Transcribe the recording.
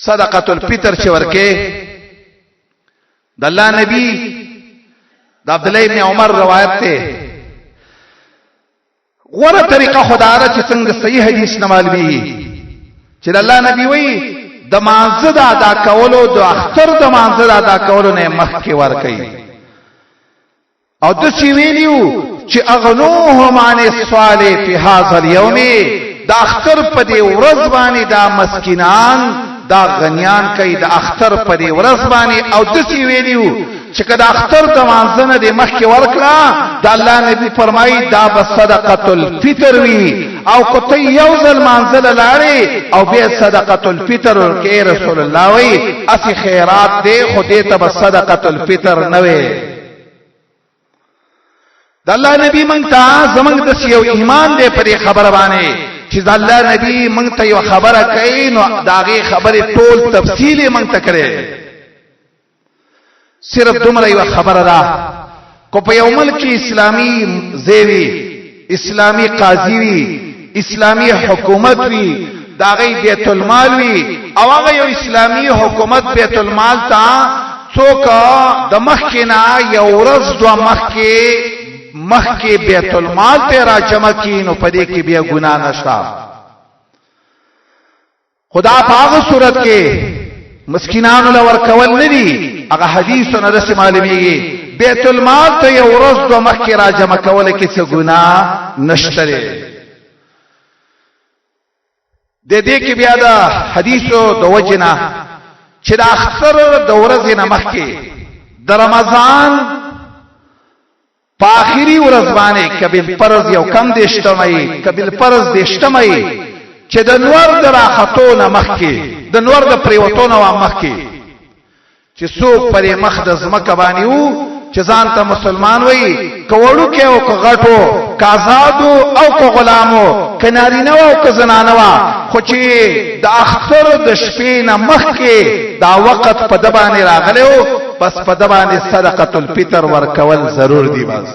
صدقه الفطر چې ورکه، د الله نبی د عبد الله ابن عمر روایت ته، غوره طریقه خدا را چې څنګه صحیح حدیث نه معلومیږي چې د الله نبی وایي، د مانزه د ادا کولو، د اختر د مانزه د ادا کولو نه مخکې ورکوي، او د سی ویلیو چې اغنوهم عن السؤال فی هذا اليوم، د اختر په دې ورځ باندې دا مسکینان دا غنیان کوي د اختر په دې ورځ باندې. او د سی ویلیو چې کله اختر د مانځنه د مخکې ورکړه، د الله نبی فرمایي دا به صدقه الفطر وي، او کته یو ځل مانځل لاړې او بیا صدقه الفطر ورکې، رسول الله وی اسی خیرات دی، خو دې ته به صدقه الفطر نه وي. د الله نبی مونږ ته، زمونږ د یو ایمان دی پر خبره باندې چې د الله نبی مونږ ته یو خبره کوي، نو داغه خبره ټول تفصیل مونږ ته کړي. صرف دومره یو خبره ده، کو په یو ملک کې اسلامی زیوی، اسلامی قاضي وي، اسلامی حکومت وي، دا غي بیت المال وي، او هغه یو اسلامی حکومت بیت المال ته څوک د مخکې نه یو ورځ دوه مخکې بیت المال ته را جمع کړي، نو په دې کې بیا ګناه نشته. خدا په هغه صورت کې مسکینانو له ورکول نه دي. هغه حدیثونه داسې معلومیږي، بیت المال ته یو ورځ دوه مخکې را جمع کول کې څه ګناه نشته دی. د دې کې بیا د حدیثو د وجنه چې د اختر د ورځې نه مخکې د رمضان په اخري ورځ باندې، کبل فرض یو کم دیشتمای، کبل فرض دیشتمای، چې د نور د راختو نه مخکې، د نور د پریوتو نه مخکې چې څوک پرې مخ د ځمکه باندې وو چې ځان ته مسلمان وي، که وړوکی او که غټو، که آزادو او که غلامو، که نارینه او که زنانه وه، خو چې د اختر د شپې نه مخکې دا وخت په ده باندې راغلی و، بس په ده باندې صدقة الفطر ورکول ضرور دی. بس.